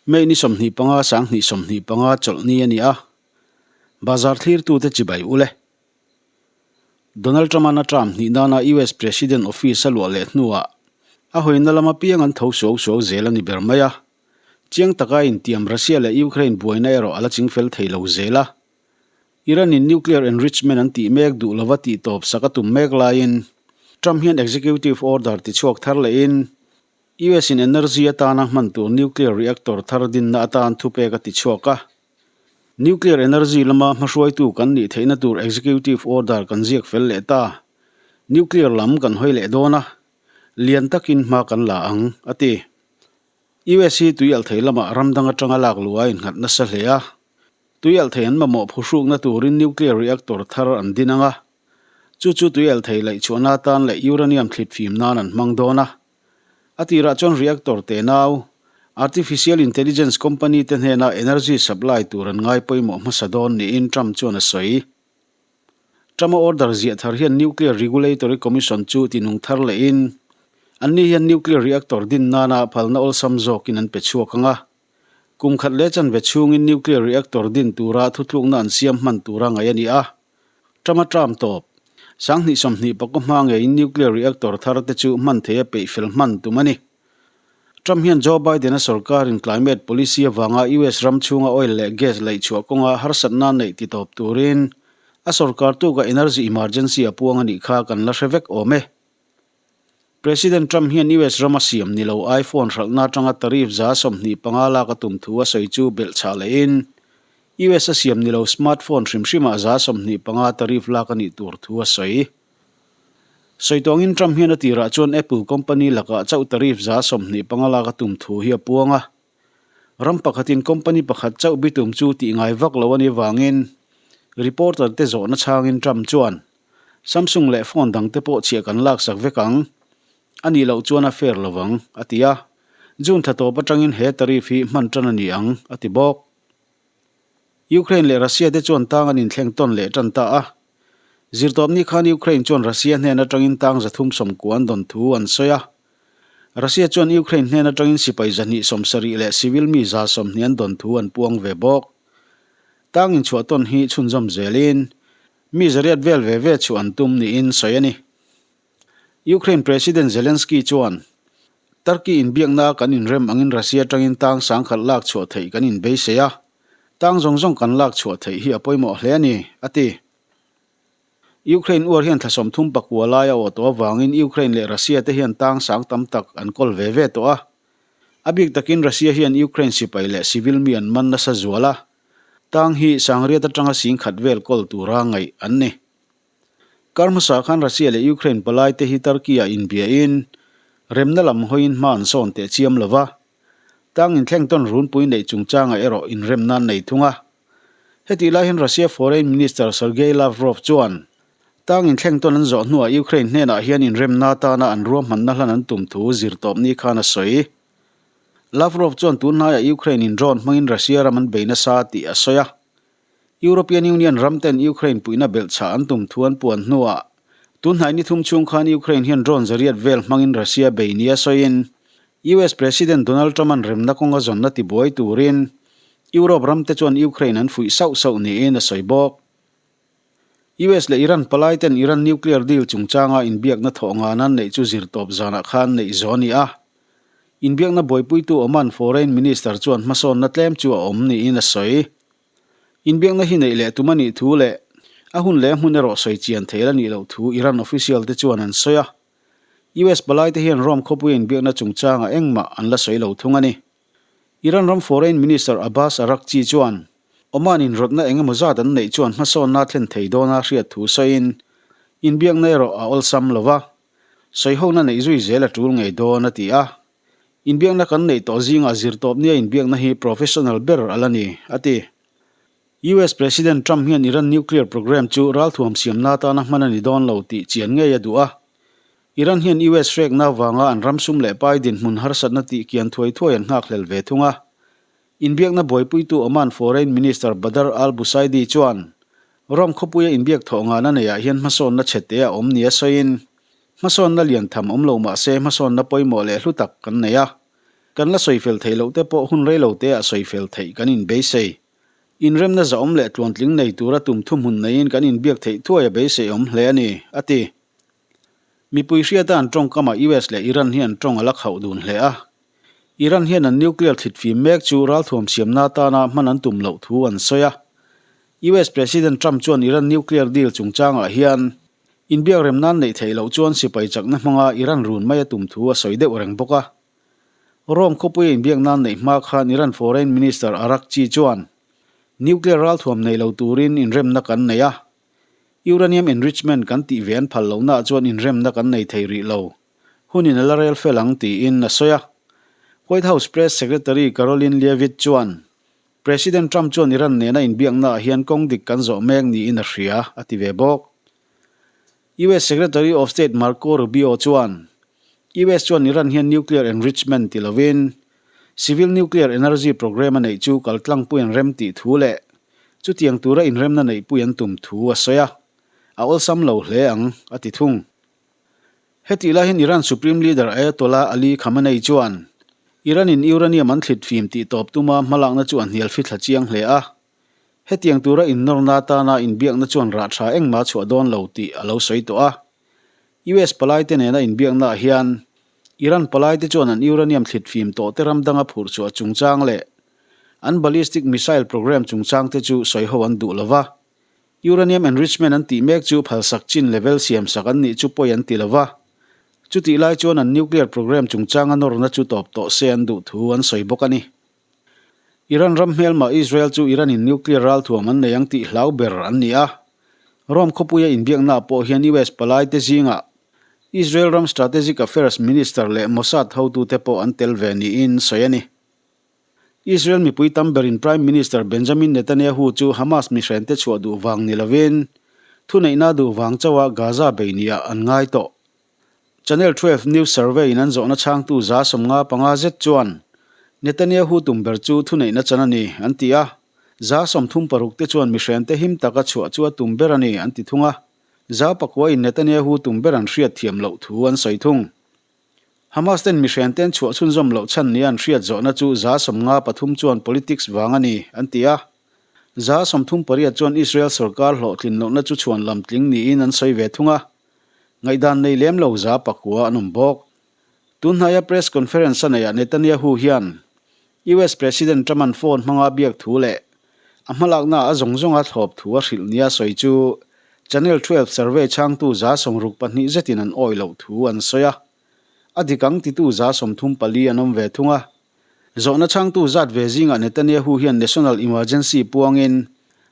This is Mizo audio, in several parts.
May ni 25 2025 chawlhni a ni a, bazar thlirtute chibai u le. Donald Trump-a'n a term hnih nana US President office a luah leh hnuah a hawina lam apiang an tho suau suau zel a ni ber mai a. Chiang taka intiam Russia leh Ukraine buaina erawh a la chingfel thei lo zel a. Iran-in nuclear enrichment an tih mek duh lova tih tawp sak a tum mek laiin Trump hian executive order tichhuak thar lehin US in energy atana hman tur nuclear reactor thar dinna atan thupek a ti chhuak a. Nuclear energy lama hmahruaitu kan nih theihna tur executive order kan ziak fel leh ta. Nuclear lam kan hawi leh dawn a, lian takin hma kan la ang, a ti. US hi tuialhthei lamah ram dang atanga lak luh a innghat nasa hle a. Tuialhthei an mamawh phuhrukna turin nuclear reactor thar an din ang a. Chu chu tuialhthei laihchhuahna atan leh uranium thlip fim nan an hmang dawn a. A tirah chuan reactor te nau, artificial intelligence company te hnena energy supply tur an ngai pawimawh hmasa dawn niin Trump chuan a sawi. Trump-a order ziah thar hian Nuclear Regulatory Commission chu tinung thar lehin, anni hian nuclear reactor din nana phalna awlsam zawkin an pe chhuak ang a. Kum khat leh chanve chhungin nuclear reactor din tura thutlukna an siam hman tura ngaih a ni a. Trump-a term tawp, 2029 hma ngeiin nuclear reactor thar te chu hman theia peih fel hman tum a ni. Trump hian Joe Biden-a sorkarin climate policy avanga US ram chhunga oil leh gas laihchhuah kawnga harsatna neih ti tawp turin a sorkar tuka energy emergency a puang a nih kha kan la hre vek awm e. President Trump hian US rama siam ni lo iPhone hralhna atanga tariff 25% lak a tum thu a sawi chu belhchhah lehin US a siam ni lo smartphone hrim hrimah 25% tariff lak a nih tur thu a sawi. Sawi tawngin Trump hian a tirah chuan Apple company lakah chauh tariff 25% lak a tum thu hi a puang a. Ram pakhatin company pakhat chauh bitum chu tih ngai vak lo a nih vangin reporter te zawhna chhangin Trump chuan Samsung leh phone dang te pawh chhiah kan laksak vek ang. A nih loh chuan a fair lo vang, a ti a. June thla tawp atangin he tariff hi hman tan a ni ang, a ti bawk. Ukraine leh Russia te chuan tang an inthleng tawn leh tan ta a. Zirtawpni khan Ukraine chuan Russia hnen atangin tang 390 an dawn thu an sawi a. Russia chuan Ukraine hnen atangin sipai 270 leh civil mi 120 an dawn thu an puang ve bawk. Tang inchhuah tawn hi chhunzawm zelin Mi zariat vel ve ve chu an tum niin sawi a ni. Ukraine President Zelensky chuan, Turkey inbiakna kan inrem angin Russia atangin tang sangkhat lak chhuah theih kan inbeisei a, tang zawng zawng kan lak chhuah theih hi a pawimawh hle a ni, a ti. Ukraine uar hian thla 39 lai a awh tawh avangin Ukraine leh Russia te hian tang sang tam tak an kawl ve ve tawh a. A bik takin Russia hian Ukraine sipai leh civil mi an man nasa zual a, Tang hi Sangriat atanga sing khat vel kawl tura ngaih an ni. Kar hmasa khan Russia leh Ukraine palai te hi Turkey ah inbiain remna lam hawiin hma an sawn teh chiam lo va. Tang inthleng tawn runpui neih chungchangah erawh inremna an nei thung a. Hetih lai hian Russia Foreign Minister Sergei Lavrov chuan tang inthleng tawn an zawh hnuah Ukraine hnenah hian inremna atana an ruahmanna hlan an tum thu zirtawpni khan a sawi. Lavrov chuan tun hnaiah Ukraine in drone hmangin Russia ram an bei nasa tih a sawi a. European Union ram ten Ukraine puihna belhchhah an tum thu an puan hnuah tun hnai ni thum chhung khan Ukraine hian drone zariat vel hmangin Russia bei nia sawiin US President Donald Trump an remna kawnga zawnna tibuai turin Europe ram te chuan Ukraine an fuih sauh sauh niin a sawi bawk. US leh Iran palai ten Iran nuclear deal chungchanga inbiakna thawh ngan an neih chu zirtawp zanah khan neih zawh a ni a. Inbiakna buaipuitu Oman Foreign Minister chuan hmasawnna tlem chu a awm niin a sawi. Inbiakna hi neih leh tum a nih thu leh a hun leh hmun erawh sawi chian theih la nih loh thu Iran official te chuan an sawi a. US palai te hian Rome khawpuia inbiakna chungchangah engmah an la sawi lo thung a ni. Iran ram Foreign Minister Abbas Araghchi chuan Oman in rawtna eng emaw zat an neih chuan hmasawnna a thlen thei dawna hriat thu sawiin, inbiakna erawh a awlsam lo va, sawihona neih zui zel a tul ngei dawn a ti a. Inbiakna kan neih tawh zingah zirtawpnia inbiakna hi professional ber a la ni, a ti. US President Trump hian Iran nuclear program chu ralthuam siamna atana hman a ni dawn lo tih chian ngei a duh a. Iran hian US hrekna avanga an ram sum leh pai dinhmun harsatna tih kian thuai thuai an nghakhlel ve thung a. Inbiakna buaipuitu Oman Foreign Minister Badr al-Busaidi chuan Rome khawpuia inbiak thawh ngana neiah hian hmasawnna chhete a awm nia sawiin, Hmasawnna lian tham awm lo mah se hmasawnna pawimawh leh hlu tak kan nei a. Kan la sawifel theih loh te pawh hun rei lo te ah sawifel theih kan inbeisei. Inremna zahawm leh tluantling nei tura tum thuhmun neiin kan inbiak theih thuai a beiseiawm hle a ni, a ti. Mipui hriata an tawngkamah US leh Iran hi an tawng a la khauh dun hle a. Iran hian an nuclear thlitfim mek chu ralthuam siamna atana hman an tum loh thu an sawi a. US President Trump chuan Iran nuclear deal chungchangah hian inbiak rem nan neih theih loh chuan sipai chakna hmanga Iran run mai a tum thu a sawi deuh reng bawk a. Rome khawpuia inbiak nan neih hma khan Iran Foreign Minister Araghchi chuan nuclear ralthuam nei lo turin inremna kan nei a, uranium enrichment kan tih ve an phal lohnaah chuan inremna kan nei thei rih lo, hunin a la rel fel ang tiin a sawi a. White House Press Secretary Karoline Leavitt chuan President Trump chuan Iran nena inbiaknaah hian kawng dik kan zawh mek niin a hria, a ti ve bawk. US Secretary of State Marco Rubio chuan US chuan Iran hian nuclear enrichment ti lovin civil nuclear energy program a neih chu kaltlangpui an rem tih thu leh chutiang tura inremna neihpui an tum thu a sawi a, a awlsam lo hle ang, a ti thung. Hetih lai hian Iran Supreme Leader Ayatollah Ali Khamenei chuan Iran-in uranium an thlit fim tih tawp tuma hmalakna chu a hnial fithla chiang hle a, hetiang tura innawrna atana inbiakna chuan rah tha engmah a chhuah dawn lo tih a lo sawi tawh a. US palaite nena inbiaknaah hian Iran palaite chuan an uranium thlit fim tawhte ram danga phurh chhuah chungchang leh an ballistic missile program chungchangte chu sawiho an duh lo va. Uranium enrichment an tih mek chu phalsak chin level siamsak an nih chu pawi an ti lo va. Chutih lai chuan an nuclear program chungchanga nawrna chu tawp tawh se an duh thu an sawi bawk a ni. Iran ram hmelmah Israel chu Iran-in nuclear ralthuam an nei ang tih hlau ber an ni a. Rome khawpuia inbiaknaah pawh hian US palaite zingah Israel ram Strategic Affairs Minister leh Mossad hotute pawh an tel ve niin sawi a ni. Israel mipui tam berin Prime Minister Benjamin Netanyahu chu Hamas mihrente chhuah duh vang ni lovin thuneihna duh vang chauha Gaza bei niah an ngai tawh. Channel 12 News Survey in an zawhna chhangtu 55 zet chuan Netanyahu tum ber chu thuneihna chan a ni, an ti a. 36 te chuan mihrente him taka chhuah chu a tum ber a ni, an ti thung a. 9 in Netanyahu tum ber an hriat thiam loh thu an sawi thung. Hamas ten mihrente an chhuah chhunzawm loh chhan nia an hriat zawhna chu 53 chuan politics vang a ni, an ti a. 38 chuan Israel sorkar hlawhtlin lohna chu chhuan lam tling niin an sawi ve thung a. Ngaihdan nei lem lo 9 an awm bawk. Tun hnaia press conference a neihah Netanyahu hian US President Trump-a'n phone hmanga biak thu leh a hmalaknaah a zawng zawnga thlawp thu a hrilh nia sawi chu Channel 12 survey chhangtu 62 zetin an awih loh thu an sawi a. A dik ang titu 34 an awm ve thung a. Zawhna chhangtu zat ve zingah Netanyahu hian national emergency puangin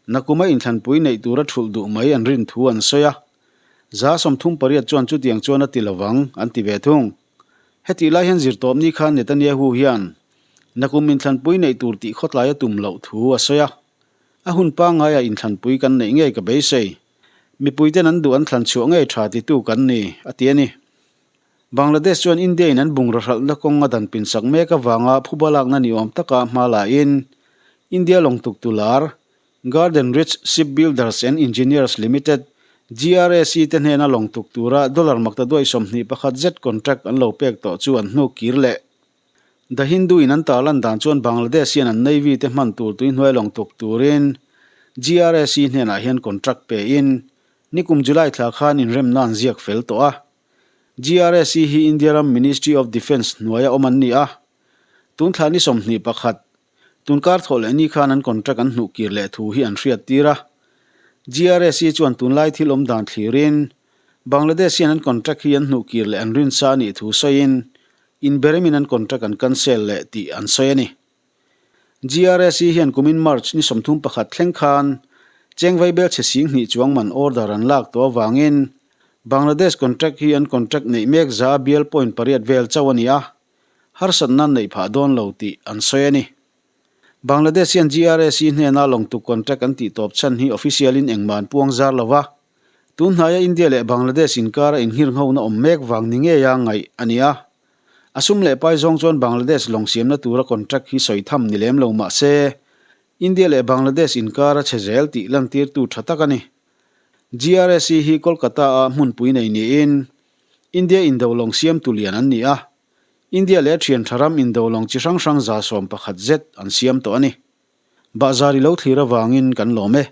nakuma inthlanpui neih tura thulh duh mai an rin thu an sawi a. 38 chuan chutiang chuan a ti lovang, an ti ve thung. Hetih lai hian zirtawpni khan Netanyahu hian nakum inthlanpui neih tur tih khawtlai a tum loh thu a sawi a. A hun pangngaiah inthlanpui kan neih ngei ka beisei. Mipuiten an duh an thlan chhuah ngei tha titu kan ni, a ti a ni. Bangladesh chuan India-in an bungraw hralhna kawng a dan pinsak mek avanga phuba lakna ni awm taka hma lahin India lawng tuktu lar Garden Reach Shipbuilders and Engineers Limited, GRSE, te hnena lawng tuk tura dollar maktaduai 21 zet contract an lo pek tawh chu an hnuk kir leh. The Hindu in an tarlan dan chuan Bangladesh hian an Navy te hman tur tuihnuai lawng tuk turin GRSE hnenah hian contract pein nikum July thla khan inremna an ziak fel tawh a. GRSE hi India ram Ministry of Defence hnuaia awm an ni a. Tun thla ni 21, Tunkar thawh leh ni khan an contract an hnuh kir leh thu hi an hriat tir a. GRSE chuan tunlai thil awm dan thlirin Bangladesh hian an contract hi an hnuh kir leh an rinsa a nih thu sawiin inberemin an contract an cancel leh tih an sawi a ni. GRSE hian kumin March ni 31 thleng khan cheng vaibel chhe 2000 chuang man order an lak tawh avangin Bangladesh contract hi an contract neih mek za bial point pariat vel chauh a ni a. Harsatna an neih phah dawn lo tih an sawi a ni. Bangladesh hian GRSE hnena lawngtuk contract an tih tawp chhan hi official in engmah an puang zar lo va. Tun hnaia India leh Bangladesh inkara inghirnghona awm mek vang ni ngeia ngaih a ni a. A sum leh pai zawng chuan Bangladesh lawng siamna tura contract hi sawi tham ni lem lo mah se, India leh Bangladesh inkara chhe zel tih lantirtu tha tak a ni. GRSE hi Kolkata-a hmunpui nei niin India indo lawng siamtu lian an ni a. India leh a thian tha ram indo lawng chi hrang hrang 111 zet an siam tawh a ni. Bahzar i lo thlir avangin kan lawm e.